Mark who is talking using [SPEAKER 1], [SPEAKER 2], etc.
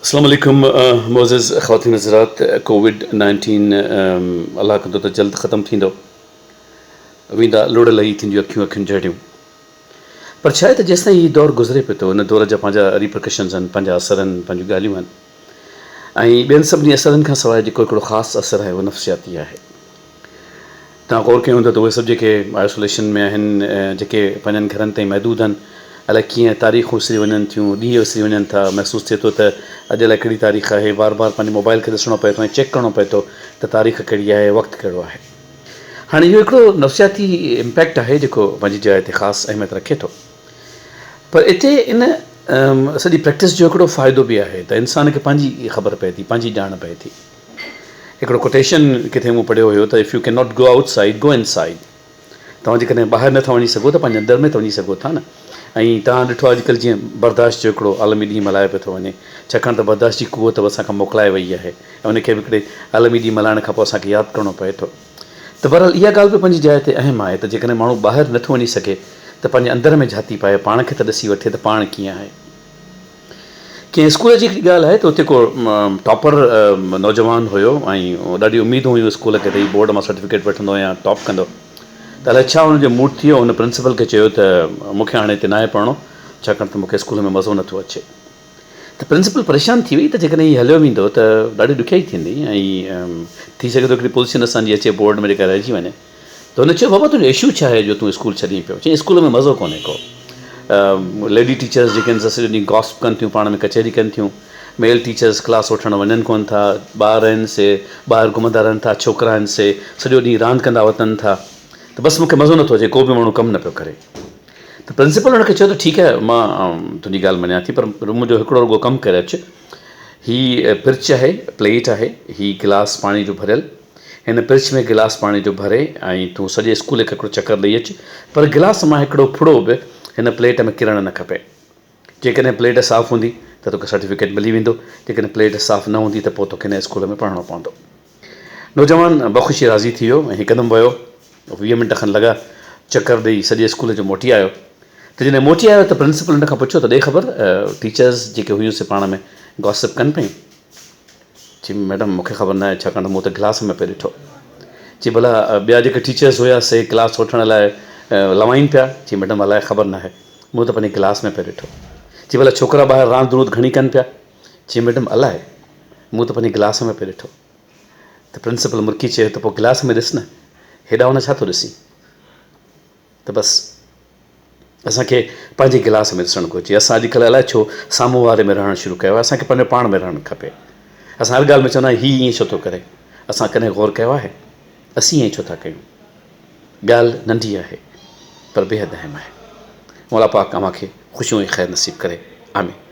[SPEAKER 1] اسلام عليڪم معزز خواتين حضرات ڪووڊ نائنٽين الله ڪندو ته جلد ختم ٿيندو ويندا لڙ لهي ٿينديون اکيون اکين جهڙيون پر ڇا آهي ته جيستائين هي دور گذري پيو ٿو ان دور جا پنهنجا ريپرڪشنز آهن پنهنجا اثر آهن پنهنجون ڳالهيون آهن ۽ ٻين سڀني اثرن کان سواء جيڪو هڪڙو خاص اثر آهي اهو نفسياتي آهي. توهان غور ڪيو هوندو ته اهي سڀ جيڪي آئسوليشن ۾ آهن جيڪي پنهنجن گهرن تائين محدود آهن الائي ڪيئن تاريخون وسري وڃن ٿيون ڏينهن وسري وڃن ٿا محسوس ٿئي ٿو ته اڄ الائي ڪهڙي تاريخ آهي بار بار پنهنجي موبائل کي ڏسڻو پئي ٿو ۽ چيڪ ڪرڻو پئي ٿو ته تاريخ ڪهڙي آهي وقت ڪهڙو آهي هاڻي اهو هڪڙو نفسياتي امپيڪٽ آهي جيڪو پنهنجي جاء تي خاص اهميت رکي ٿو. پر اتي ان سڄي پريڪٽس جو هڪڙو فائدو به آهي ته انسان کي پنهنجي خبر پئي ٿي پنهنجي ڄاڻ پئي ٿي. هڪڙو ڪوٽيشن ڪٿي مون پڙهيو هيو ته if you can not go outside go inside توهان جيڪڏهن ٻاهر نٿا وڃي سگهو ته پنهنجي اندر ۾ ته وڃي سگهو ٿا نه ۽ توهان ڏٺو اڄڪلهه جيئن برداشت جو هڪڙو عالمي ڏينهن ملهايو پيو ٿو وڃي ڇاڪاڻ ته برداشت جي قوت به اسان کان موڪلائي وئي آهي ۽ ان کي به هڪڙي عالمي ڏينهن ملهائڻ کان پوء اسان کي ياد ڪرڻو پئي ٿو. ته بهرحال اها ڳالهه به پنهنجي جاء تي اهم آهي ته جيڪڏهن ماڻهو ٻاهر نه ٿو وڃي سگهي ته پنهنجي اندر ۾ جهاتي پائي پاڻ کي ته ڏسي وٺي ته پاڻ ڪيئن آهي. ڪنهن اسڪول جي هڪڙي ڳالهه آهي ته اتي ڪو ٽاپر نوجوان هيو ۽ ڏاڍي اميدون هيون اسڪول کي ته هي بورڊ مان سرٽيفڪيٽ وٺندو يا ٽاپ ڪندو ته الائي ڇا هن جو موڊ ٿي ويو هن پرنسپل کي چيو ته مون کي هاڻي هتي ناهي پڙهڻو ڇاڪاڻ ته مون کي اسڪول ۾ مزو نٿو اچي. ته پرنسپل پريشان ٿي وئي ته جيڪڏهن هي هليو ويندو ته ڏاڍي ڏکيائي ٿيندي ۽ ٿي سگهي ٿو هڪڙي پوزيشن اسان جي اچي بورڊ ۾ جيڪا رهجي وڃي ته هن چيو بابا تنهنجو اشو ڇا آهي جو تون اسڪول ڇڏين پيو چيائين اسڪول ۾ مزو ڪونهي ڪو ليڊي ٽيچرس جيڪي آهن سي سڄو ڏينهن گاسپ ڪن ٿيون پاڻ ۾ ڪچهري ڪن ٿيون ميل ٽيچرس ڪلاس وٺڻ وڃن ڪونه ٿا ٻار آهن سي ٻاهر گهمندا رهن ٿا ڇوڪرا آهن سي سڄو ڏينهن راند ڪندا وتن ٿا ته بس مونکي مزو نٿو اچي ڪو به ماڻهو ڪم نه پيو ڪري ته پرنسپل هن کي چيو ته ٺيڪ آهي مان تنهنجي ڳالهه مڃان ٿي پر منهنجو هڪڙو رڳو ڪم ڪري اچ هي پرچ آهي پليٽ آهي هي گلاس پاڻي جو ڀريل هن پرچ ۾ گلاس پاڻي جو ڀري ۽ تون سڄي اسڪول کي هڪڙو چڪر ڏئي اچ پر گلاس مان هڪڙو ڦڙو به هن پليٽ ۾ ڪرڻ نه کپي جيڪڏهن پليٽ صاف هوندي ته توکي سرٽيفڪيٽ ملي ويندو جيڪڏهن پليٽ صاف نه هوندي ته پوء توکي هن اسڪول ۾ پڙهڻو پوندو نوجوان بخوشي راضي ٿي ويو ۽ هڪدم ويو. 20 منٽ کن لڳا، چڪر ڏئي سڄي اسڪول جو موٽي آيو ته جڏهن موٽي آيو ته پرنسپل هن کان پڇيو ته ڏي خبر ٽيچرز جيڪي هيون سي پاڻ ۾ گاسپ ڪن پيون؟ چي ميڊم مون کي خبر ناهي ڇاڪاڻ ته مون ته گلاس ۾ پئي ڏٺو. چي ڀلا ٻيا جيڪي ٽيچرز هيا سي ڪلاس وٺڻ لاء لوائين پيا؟ چي ميڊم الائي خبر ناهي مون ته پنهنجي گلاس ۾ پئي ڏٺو. چي ڀلا ڇوڪرا ٻاهر راند روند گهڻي ڪن پيا؟ چي ميڊم الائي مون ته پنهنجي گلاس ۾ پئي ڏٺو. ته پرنسپل مرڪي چيو ته پوء گلاس ۾ ڏس نه، هيڏانهن ڇا ٿو ڏسين؟ ته بس اسان کي پنهنجي گلاس ۾ ڏسڻ گهرجي. اسان اڄڪلهه الائي ڇو سامهون واري ۾ رهڻ شروع ڪيو آهي. اسان کي پنهنجو پاڻ ۾ رهڻ کپي. اسان هر ڳالهه ۾ چوندا آهيون هي ائين ڇو ٿو ڪري؟ اسان ڪڏهن غور ڪيو آهي؟ اسين ائين ڇو ٿا ڪيون؟ ڳالهه ننڍي آهي پر بيحد اهم آهي. مولا پاڪ اوهان کي خوشيون ۽ خير نصيب ڪري. آمين.